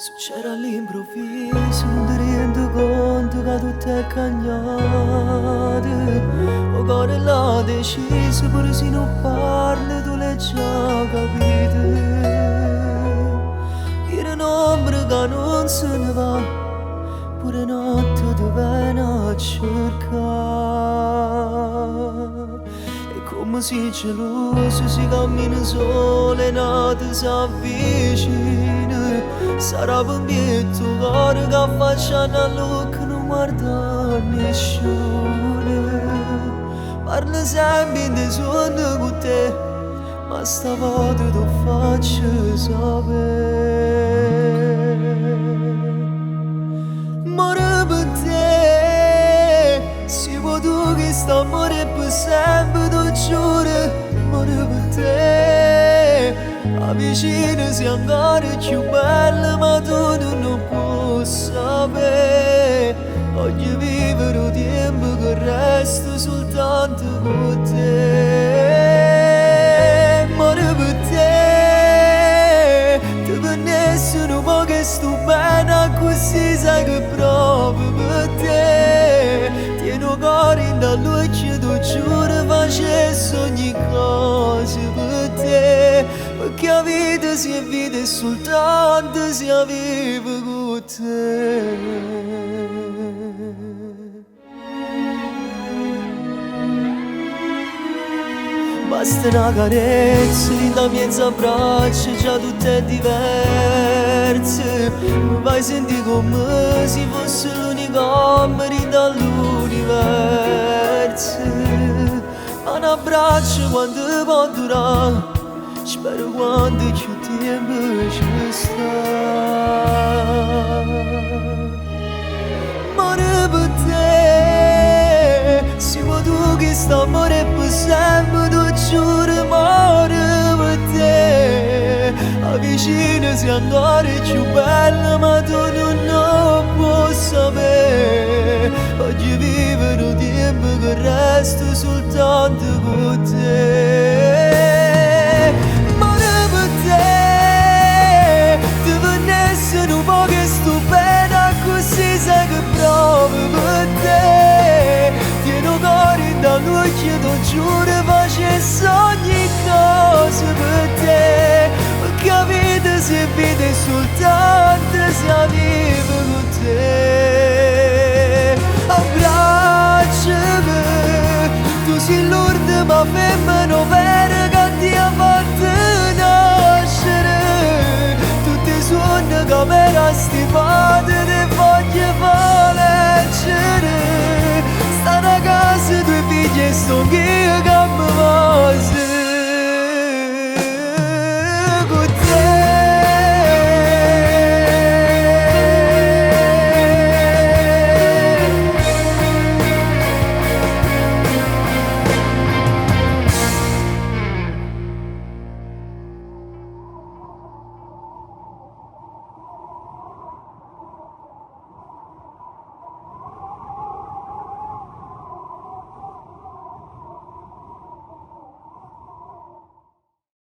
Succede all'improvviso, nun te rendi conto che tutto è cagnato. 'O core l'ha deciso, pure si nun parli tu l'hai già capito. Ire n'ombra che nun se ne va, pure notte te vene a cercà. E come si geloso, si cammina sola e n'ato s'avvicina. S'arape 'mpietto 'o core che affaccianno allucca nun guarda a nisciuno. Parla sempe 'int' 'e suonne cu te, ma stavota t' 'o faccio sapè. More pe te, si vuò tu chist'ammore è pe sempe, t' 'o giuro, more pe te. 'A vicino si ancora cchiù bella, ma tu nun 'o può sapè. Voglio vivere 'o tiempo che resta soltanto cu te. More pe te, te vennesse nu poco 'e stu bene accussì sai che provo pe te. Tieni 'o core 'int' all'uocchie, t' 'o giuro, facesse ogni cosa pe te. Pecché 'a vita si è vita è soltanto si 'a vive cu te. Basta na carezza dint' 'a miezz' braccia, già tutto è diverso. Mi fai sentì come si fosse l'unico uomo dint' all'universo. Ma un abbraccio quanto può durare? Spero quanto cchiù tiempo ci sta. More pe te, si vuò tu chist'ammore è pe sempe, t' 'o giuro, more pe te. 'A vicino si ancora cchiù bella, ma tu nun 'o può sapè. Voglio vivere 'o tiempo che resta soltanto cu te.